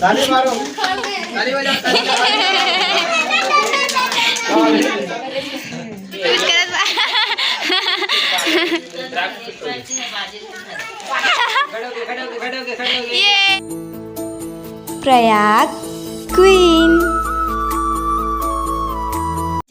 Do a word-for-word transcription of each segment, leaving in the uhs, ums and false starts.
ताली मारो। ताली बजाओ, ताली बजाओ। कुछ करत बा। ये प्रयाग क्वीन।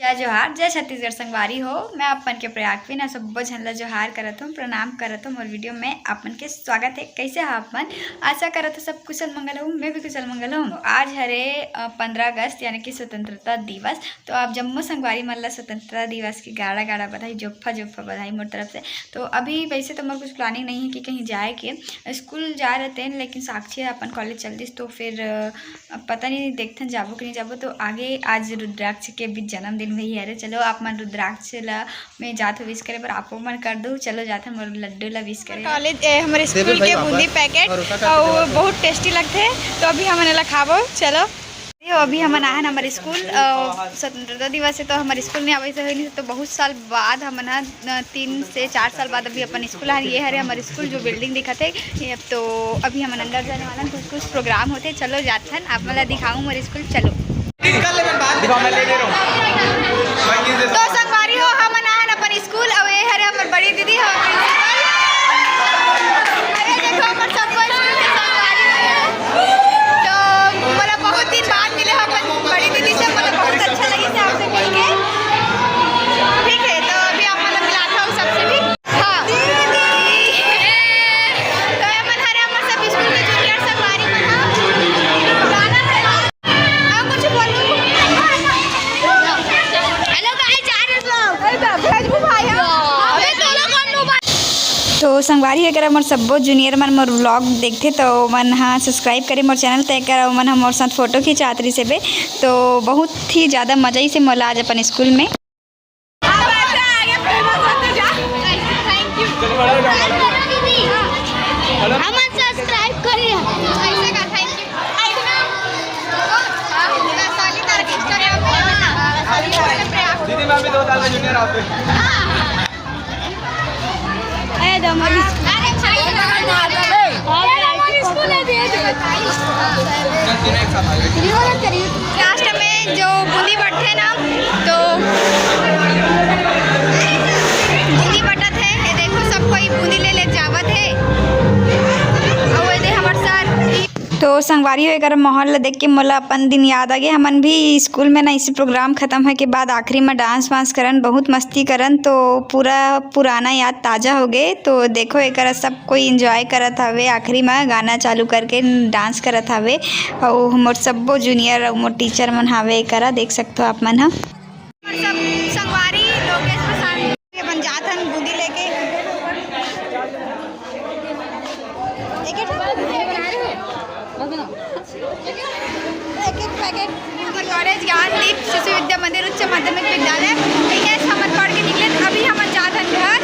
जय जोहार, जय छत्तीसगढ़ संगवारी हो। मैं आप मन के प्रयाग क्वीन, आप सब्बो झन ला जोहार करत हूँ, प्रणाम करत हूँ। मोर वीडियो में आप मन के स्वागत है। कैसे हो आप मन? आशा करत हूँ सब कुशल मंगल हो। मैं भी कुशल मंगल हूँ। आज हरे, अ, पंद्रह अगस्त यानी कि स्वतंत्रता दिवस। तो आप जम्मो संगवारी मन ला स्वतंत्रता दिवस की गाड़ा गाड़ा बधाई, जोफ्फा जोफ्फा बधाई मोर तरफ से। तो अभी वैसे तो मोर कुछ planning नहीं है कि कहीं जाए के, स्कूल जा रहते हैं, लेकिन साक्षी अपन कॉलेज चल दिस, तो फिर, अ, अब पता नहीं देखथन जाबो कि नहीं जाबो। तो आगे आज रुद्राक्ष के भी जन्मदिन वही हरे। चलो आप मन रुद्राक्ष ला में जात हो विश करे बर, आपो मन कर दो। चलो जाथन मोर लड्डू ला विश करे। कॉलेज, ए, हमर स्कूल के बूंदी पैकेट, अउ बहुत टेस्टी लगथे। तो अभी हमन एला खाबो। चलो। यो, अभी हमन आए हन हमर स्कूल, अ, स्वतंत्रता दिवस है, तो हमर स्कूल में आवे से होई नहीं, तो बहुत साल बाद हमन ह, अ, तीन से चार साल बाद अभी अपन स्कूल आए। ये हरे हमर स्कूल, जो बिल्डिंग दिखत है। ये, तो अभी हमन अंदर जाने वाला हन, कुछ कुछ प्रोग्राम होते। चलो जाथन, आप मन ला दिखाऊं हमर स्कूल। चलो। दिखाओ, मैं ले ले रहा हूँ। तो संगवारी हो, हमन आए हन अपन स्कूल, अउ ये हरे हमर बड़ी दीदी, हमर प्रिंसिपल। अरे देखो, हमर सबको स्कूल के संगवारी हो। तो मोला बहुत दिन बाद मिले हो अपन बड़ी दीदी से, मोला बहुत अच्छा लगिस आपसे मिलके। ठीक है, तो अभी आप मन ला मिलात हो सबसे, ठीक? हाँ। तो ये मन हरे हमर सब स्कूल के जूनियर संगवारी मन ह। गाना है। अउ कुछ बोलू? Hello guys, जा रहे लोग। अबे तो लोग हम लोग। तो संगवारी हो, अगर मोर सब्बो जूनियर मन मोर व्लॉग देखथे, तो मन ह सब्सक्राइब करे मोर चैनल, तो एकर मन ह मोर साथ फोटो खिंचात रहिस हेबे। तो बहुत ही ज़्यादा मजा आइस हे मोला आज अपन स्कूल में। हमन सब्सक्राइब करिए। ऐसे का thank you। दीदी, मैं भी दो साल का जूनियर आप पे। ए, दो हमारी स्कूल। अरे, भाई, हमारी स्कूल है, दे दो। लास्ट में जो बूंदी बंटथे ना, तो बूंदी बंटत है, ये देखो, सब कोई बूंदी ले ले जावत है। अउ ये दे हमर सर। तो संगवारी हो, एकर माहौल ला देख के मोला अपन दिन याद आ गे। हमन भी स्कूल में ना, इसी प्रोग्राम खत्म होए के बाद आखिरी में डांस वांस करन, बहुत मस्ती करन, तो पूरा पुराना याद ताजा हो गे। तो देखो, एकर सब कोई एंजॉय करत हवे, आखिरी में गाना चालू करके डांस करत हवे। अउ मोर सब्बो जूनियर अउ मोर टीचर मन हावे एकरा, देख सकथो आप मन ह। सब संगवारी लोकेश प्रशांत अपन जात हन बूंदी लेके। एक एक, एक एक पैकेट। हमर कॉलेज ज्ञानदीप शिशु विद्या मंदिर उच्च माध्यमिक विद्यालय, इहें से हमन पढ़ के निकले, अभी हमन जात हन घर।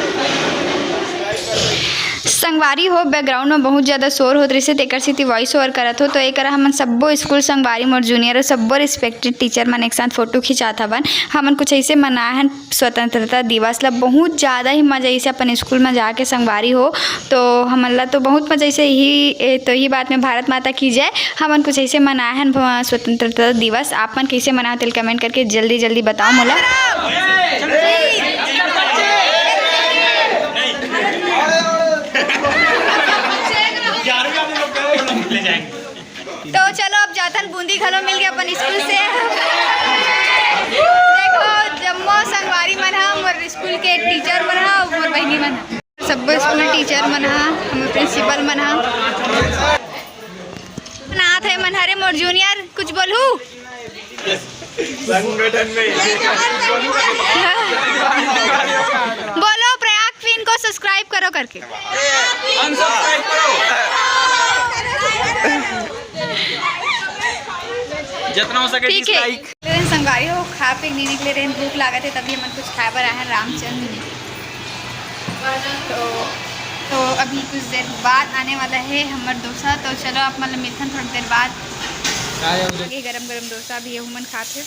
संगवारी हो, बैकग्राउंड में बहुत ज्यादा शोर होत रहिसे, तेकर सेती वॉइस ओवर करत हो। तो एकरा हमन सब्बो स्कूल संगवारी, मोर जूनियर अउ सब्बो रिस्पेक्टेड टीचर मन एक साथ फोटो खिंचात हवन। हमन कुछ ऐसे मनाए हन स्वतंत्रता दिवस ला। बहुत ज्यादा ही मजा आइसे अपन स्कूल में जाके संगवारी हो। तो हमन ला तो बहुत मजा आइसे ही। ए, तो ही बात में भारत माता की जय। हमन कुछ ऐसे मनाए हन भ-, स्वतंत्रता दिवस। आप मन कैसे मनाओ, तेल कमेंट करके जल्दी जल्दी बताओ मोला। तो चलो, अब जाथन बूंदी घलो मिल गया अपन स्कूल से। देखो, जम्मो संगवारी मन ह, मोर स्कूल के टीचर मन ह, मोर बहिनी मन ह, सब्बो स्कूल टीचर मन ह, हमर प्रिंसिपल मन ह। नाथ है मन हरे मोर जूनियर, कुछ बोलू? संगठन में बोलो, प्रयाग क्वीन को सब्सक्राइब करो करके। अनसब्सक्राइब करो। जितना हो सके ठीक है। डिसलाइक। संगवारी हो, खा पी के नहीं निकले रहे, भूख लागत है, तभी हमन कुछ खाए बर आए हैं रामचंद। तो, तो अभी कुछ देर बाद आने वाला है हमर डोसा। तो चलो, आप मन ला मिलथन थोड़ी देर बाद। ये गरम गरम डोसा अभी यहू मन खात हे।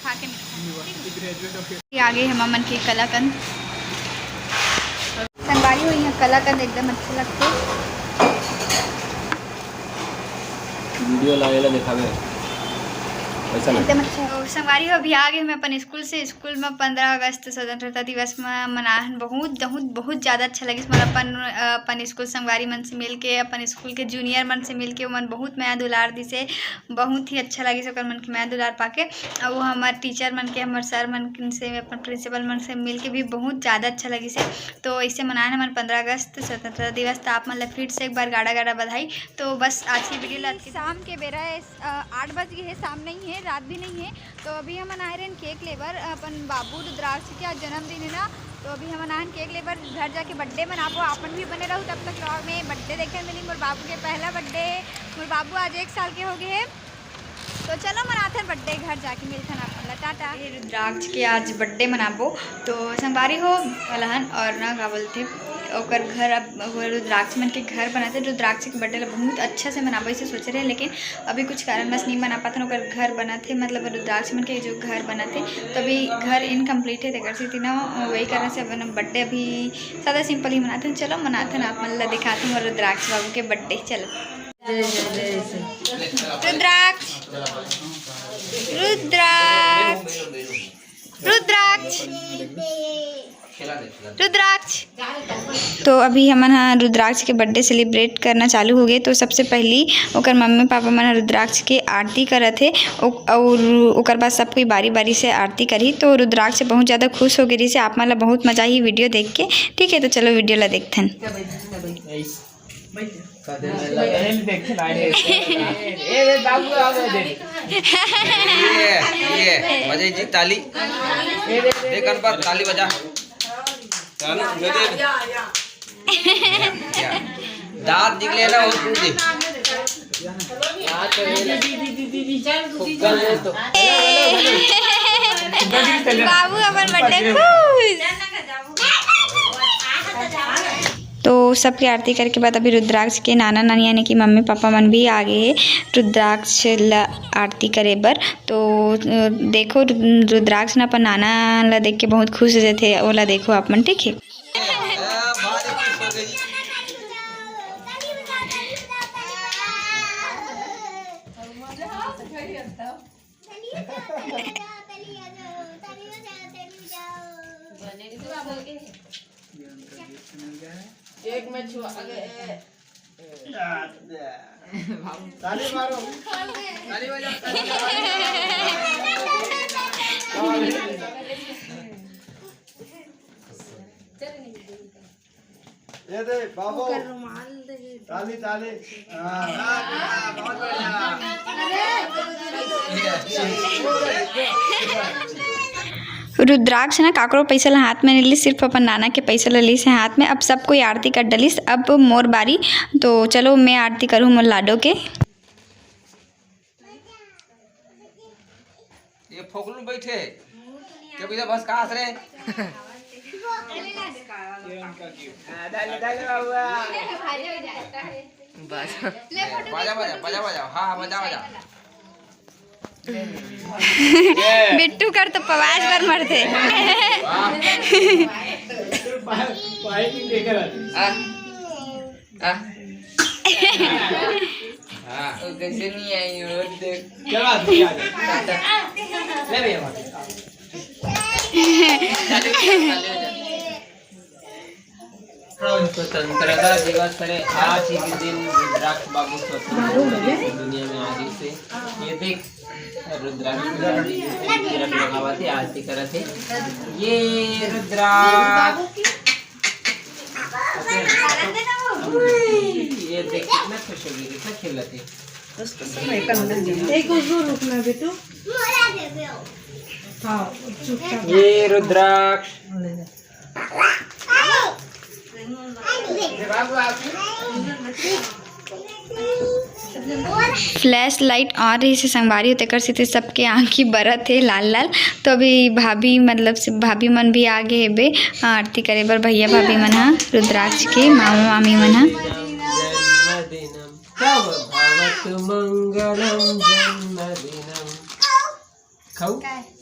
खा के मिलथन। ये आ गए हम मन के कलाकंद। संगवारी हो, यहाँ कलाकंद एकदम अच्छा लगथे। वीडियो ला एला देखावे, वैसा ना। एकदम अच्छा। तो संगवारी हो, अभी आ गए मैं अपन स्कूल से। स्कूल में पंद्रह अगस्त स्वतंत्रता दिवस में मनाहन। बहुत, बहुत, बहुत ज़्यादा अच्छा लगिस मोला अपन, अपन स्कूल संगवारी मन से मिलके, अपन स्कूल के जूनियर मन से मिलके। ओमन बहुत मया दुलार दिसे, बहुत ही अच्छा लगिस ओकर मन के मया दुलार पाके। और वो हमार टीचर मन के, हमार सर मन से, अपन प्रिंसिपल मन से मिलके भी बहुत ज़्यादा अच्छा लगिस है। तो ऐसे मनाए हमन पंद्रह अगस्त स्वतंत्रता दिवस। तो आप मन ला फिर से एक बार गाड़ा गाड़ा बधाई। तो बस आज की वीडियो ला शाम के बेरा है, अ, आठ बज गए है, शाम नहीं है, रात भी नहीं है। तो अभी हमन आए रहेन केक लेबर, अपन बाबू रुद्राक्ष के आज जन्मदिन है ना। तो अभी हमन आए केक लेबर, घर जाके बर्थडे मनाबो। आपन भी बने रहू तब तक vlog में। बर्थडे देखे मिली मोर बाबू के, पहला बर्थडे है। मोर बाबू आज एक साल के हो गए है। तो चलो मनाथन बर्थडे, घर जाके मिलथन आप मन ला। टाटा। ये रुद्राक्ष के आज बर्थडे मनाबो। तो संगवारी हो, अलहन और ना का बोलथे ओकर घर, अब वो रुद्राक्ष मन के घर बनाथे। रुद्राक्ष के बर्थडे ला बहुत अच्छा से मनाबो ऐसे सोच रहे हैं, लेकिन अभी कुछ कारणवश नहीं मना पाथन। ओकर घर बनाथे, मतलब रुद्राक्ष मन के जो घर बनाथे, तो अभी घर इनकम्प्लीट है, तेकर सेती ना वही कारण से अपन बर्थडे अभी सादा सिंपल ही मनाथन। चलो मनाथन, आप मन ला दिखाथन मोर रुद्राक्ष बाबू के बर्थडे। चलो। रुद्राक्ष, रुद्राक्ष, रुद्राक्ष, रुद्राक्ष। तो अभी हमन ह रुद्राक्ष के बर्थडे सेलिब्रेट करना चालू हो गए। तो सबसे पहली ओकर मम्मी पापा मन ह रुद्राक्ष के आरती करत हे, ओ-, और ओकर बाद सब कोई बारी बारी से आरती करही। तो रुद्राक्ष बहुत ज़्यादा खुश हो गए रहिस हे। आप मन ला बहुत मजा आही वीडियो देख के। ठीक है, तो चलो वीडियो ला देखथन। ए, ए, बाबू, आओ, दे दे। ये, ये, बजाई जी ताली। देख, गणपत, ताली बजा। ताली, दे दे। दांत निकले ना, वो टूट दे। बाबू अपन बर्थडे खुश। तो सबके आरती करे के बाद अभी रुद्राक्ष के नाना नानी यानी कि मम्मी पापा मन भी आ गए हे रुद्राक्ष ला आरती करे बर। तो, अ, देखो रु-, रुद्राक्ष ना अपन नाना ला देख के बहुत खुश हो जाथे। ओला देखो आप मन, ठीक है। एक में छुआ, अरे, ए, ए। ताली मारो। ताली बजाओ, ताली बजाओ। ये दे, बाबू। ओकर रुमाल दे। ताली, ताली। हाँ, हाँ, बहुत बढ़िया। रुद्राक्ष ना काकरो पैसा ला हाथ में नहीं ली, सिर्फ अपन नाना के पैसा ला लीस हे हाथ में। अब सब कोई आरती कर डलिस, अब मोर बारी। तो चलो मैं आरती करूँ मोर लाडो के। ये फोकलू बैठे, क्या बुझा बस कहाँ से रे? हाँ, डाले, डाले बाबुआ। बस। बाजा, बाजा, बाजा, बाजा, हाँ, हाँ, बाजा, बाजा। बिट्टू कर तो पवाज बर मरथे। हाँ। हाँ। हाँ। वो कैसे नहीं आई, वो देख। क्या बात है, क्या बात है? ले भैया, बात। स्वतंत्रता दिवस हरे। आज ही के दिन रुद्राक्ष बाबू स्वतंत्र दुनिया में आ गए थे। ये देख, रुद्राक्ष बाबू तिलक लगावत हे, आरती करत हे। ये रुद्राक्ष। ये देख, कितना खुश हो गई, कितना खेलत हे। एक उस दो रुकना बेटू। हाँ, चुपचाप। ये रुद्राक्ष। फ्लैश लाइट ऑन रहिस हे संगवारी हो, तेकर सेती सबके आँखी बरत हे लाल लाल। तो अभी भाभी, मतलब से भाभी मन भी आ गए हेबे आरती करे बर, भैया भाभी मन ह रुद्राक्ष के, मामा मामी मन ह। तव भवतु मंगलम जन्मदिनम। खाऊ?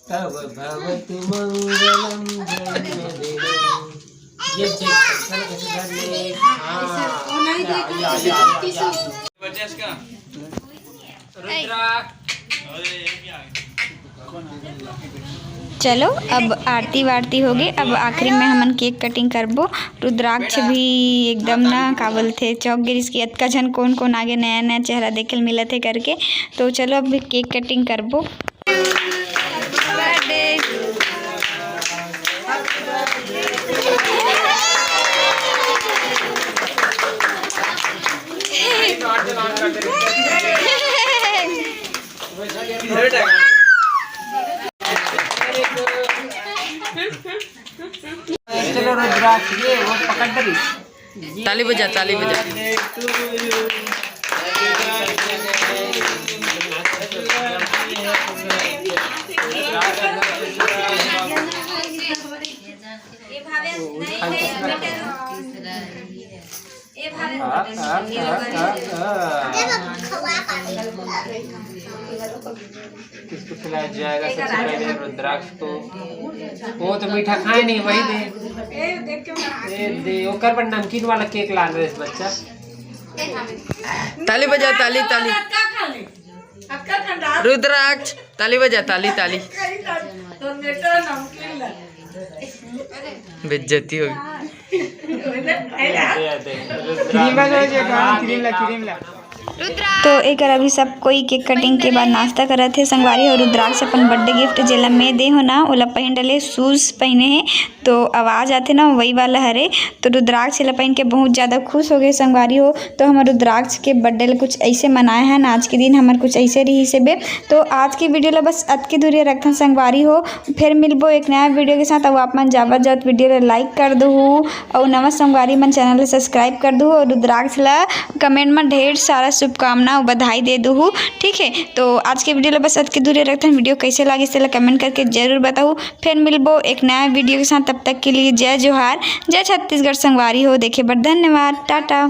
तव भवतु मंगलम जन्मदिनम। ये देख, चल, कैसे कर ले? हाँ। या, या, या, या, या। बच्चा इसका। चलो, अब आरती वारती हो गई, अब आखिरी में हमन केक कटिंग करबो। रुद्राक्ष भी एकदम ना, का बोलथे, चौंक गिरिस कि अतका झन कोन कोन आगे, नया नया चेहरा देखे ल मिलत हे करके। तो चलो, अब केक कटिंग करबो। चलो रुद्राक्ष, ये वो पकड़ दे। ताली बजा, ताली बजा। किसको खिलाया जाएगा सबसे पहले? रुद्राक्ष को। वो तो मीठा खाए नहीं, वही दे। ए, दे, ओकर पर नमकीन वाला केक ला रहे बच्चा। ताली बजा, ताली, ताली। रुद्राक्ष, ताली बजा, ताली, ताली। बेइज्जती होगी। क्रीम ला, क्रीम ला। तो एकर अभी सब कोई केक कटिंग के बाद नाश्ता करत हे संगवारी हो। रुद्राक्ष अपन बर्थडे गिफ्ट जेला मैं दे हो ना, ओला पहिन डले, शूज पहिने हे, तो आवाज आथे ना, वही वाला हरे। तो रुद्राक्ष एला पहिन के बहुत ज्यादा खुश हो गए संगवारी हो। तो हमर रुद्राक्ष के बर्थडे ल कुछ ऐसे मनाए हन, आज के दिन हमर कुछ ऐसे रही से बे। तो आज के वीडियो ला बस अतके दूरी रखथन संगवारी हो। फिर मिलबो एक नया वीडियो के साथ। अब आप मन जावत जावत वीडियो ला लाइक कर दहू, अउ नवा संगवारी मन चैनल ला सब्सक्राइब कर दहू, अउ रुद्राक्ष ला कमेंट में ढेर सारा शुभकामना अउ बधाई दे दहू। ठीक है, तो आज के वीडियो ला बस अतके दूरी रखथन। वीडियो कैसे लागिस तेला कमेंट करके जरूर बताहू। फिर मिलबो एक नया वीडियो के साथ, तब तक के लिए जय जोहार, जय छत्तीसगढ़ संगवारी हो। देखे बर धन्यवाद, टाटा।